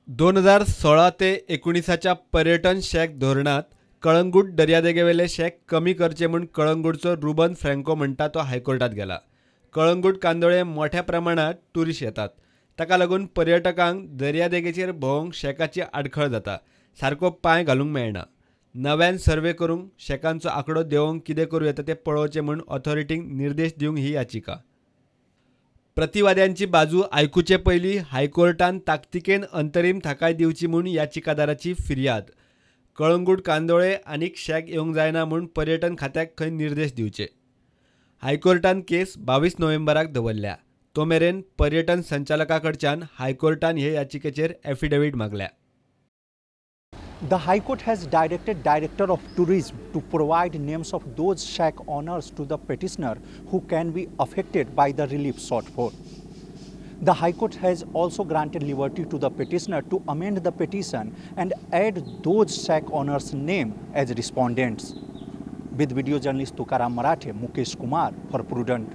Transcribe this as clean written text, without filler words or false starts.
2016 ते 19च्या पर्यटन shack धोरणांत Calangute दर्यादेगेवेले shack कमी करचे म्हूण कळंगूटचो रुबन फ्रँको म्हणटा तो हायकोर्टात गेला. कळंगूट कांदोळे मोठ्या प्रमाणात ट्युरिस्ट येतात, ताका लागून पर्यटकांक दर्यादेगेचेर भोंवंक शॅकाची आडखळ जाता, सारको पांय घालूंक मेळना. नव्यान सर्वे करूंक शॅकांचो आंकडो देंवोवंक कितें करूं येता तें पळोवचें म्हूण ऑथॉरिटींक निर्देश दिवंक ही याचिका. प्रतिवाद्यांची बाजू आयकुचे पयलीं हायकोर्टान ताकतिकेन अंतरीम थाकाय दिवची म्हूण याचिकादाराची फिर्याद. कळंगूट कांदोळे आनीक शॅक येवंक जायना म्हूण पर्यटन खात्याक खंय निर्देश दिवचे. हायकोर्टान केस 22 नोव्हेंबराक दवरल्या. तो मेरेन पर्यटन संचालका कडच्यान हायकोर्टान हे याचिकेचेर एफिडेवीट मागल्या. The High Court has directed Director of Tourism to provide names of those shack owners to the petitioner who can be affected by the relief sought for. The High Court has also granted liberty to the petitioner to amend the petition and add those shack owners' name as respondents. With video journalist Tukaram Marathe, Mukesh Kumar for Prudent.